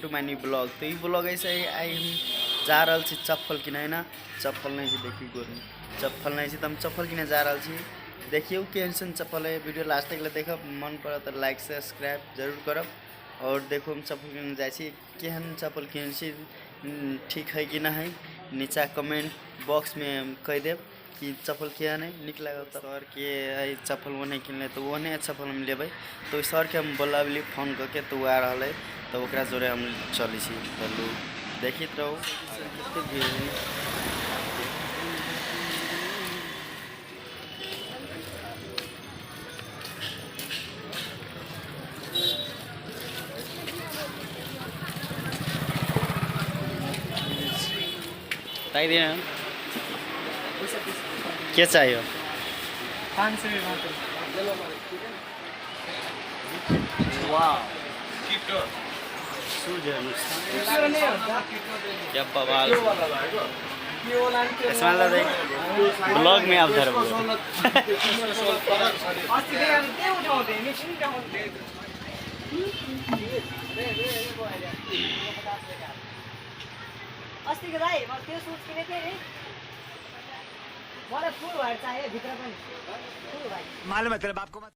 To my new blog. तऽ ई blog ऐसे आइ हम जा रहल छी चप्पल किनै ने। चप्पल नहि छै, देखी गोरमे चप्पल नहि छै, तऽ हम चप्पल किनै जा रहल छी। देखियौ केहन सन चप्पल है। वीडियो लास्ट तक देखब, मन पड़त तऽ लाइक सब्सक्राइब जरूर करब। आओर देखू, हम चप्पल किनै जाइ छी, केहन चप्पल किनै छी, ठीक है कि नहि है, नीचा कमेंट बॉक्समे कहि देब कि चप्पल केहन है। नीक लागल तऽ सरके एहि चप्पल ओहने किनले तऽ ओहने चप्पल हम लेबै। तऽ ओहि सरके हम बोलाबली फोन कऽ के, तऽ ओ आ रहल है, तऽ ओकरा जोरे हम चलै छी। चलू, देखैत रहू कतेक भीड़ है। ताकिदिनु, के चाहियो? 500 मात्र। सुज हेर्नुहोस्, क्या बवाल। इस्माइल दादा ब्लॉग में आप धर। अस्ति त्यही उठाउँथेँ, मेसिन उठाउँथेँ। अस्तिको दाइ, मैले त्यो सुज किनेको थिएँ नि, मलाई फुल व्हाइट चाहियो, भित्र पनि फुल व्हाइट। मालूम है तेरे बाप को मत।